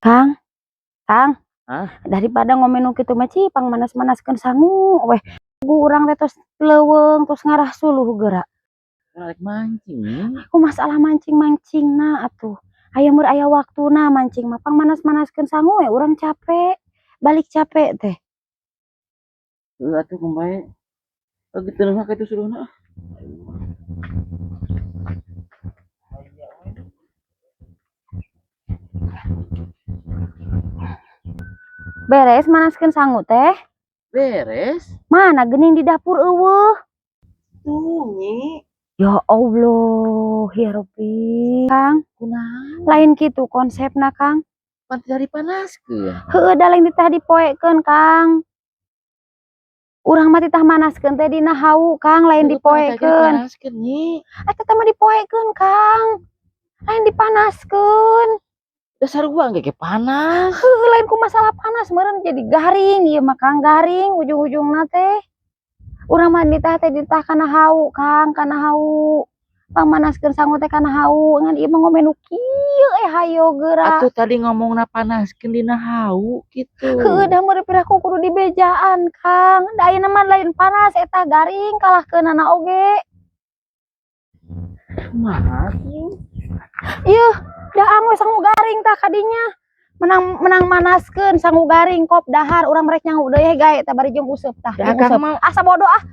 Kang, Kang. Hah? Daripada ngomen nu kitu mah, ci pang manas-manaskeun sangu weh. Urang teh tos leuweung, tos ngarah suluh geura. Rek mancing. Aku masalah mancing-mancingna atuh. Aya meur aya waktuna mancing mah, pang manas-manaskeun sangu we, urang capek. Balik capek teh. Heuh atuh, kumaha? Oh, gitu mah kitu suluhna. Beres manaskeun sangu teh? Beres. Mana geuning di dapur euweuh? Tuh, Nyi. Ya Allah, ya Rabbi. Kang, Kunaon? Lain kitu konsepna, Kang. Pan teu dipanaskeun. Heueuh, da lain titah dipoekeun, Kang. Urang mah titah manaskeun teh dina hawu, Kang, lain Heueuh, pan tadi dipoekeun. dipanaskeun, Nyi. Eta teh mah dipoekeun, Kang. Lain dipanaskeun. Dasar gua ge panas. Heueuh, lain ku masalah panas meureun jadi garing ieu mah, Kang, garing ujung-ujungna teh. Urang mah nitah teh ditah kana hawu, Kang, kana hawu. Pangmanaskeun sangu teh kana hawu, ngan ieu mah ngomen nu kieu eh hayo geura. Atuh tadi ngomongna panaskeun dina hawu kitu. Heueuh, da meureun piraku kudu dibejaan, Kang. Da ayeuna mah lain panas eta, garing kalahkeunana oge. Kumaha tuh? Ieuh, daang we sangu garing tah kadinya. Menang menang manaskeun sangu garing kop dahar, urang rek nyangu deui gae tah bari jeung useup tah. Da Jeung Akang useup. mah Asa bodoh ah.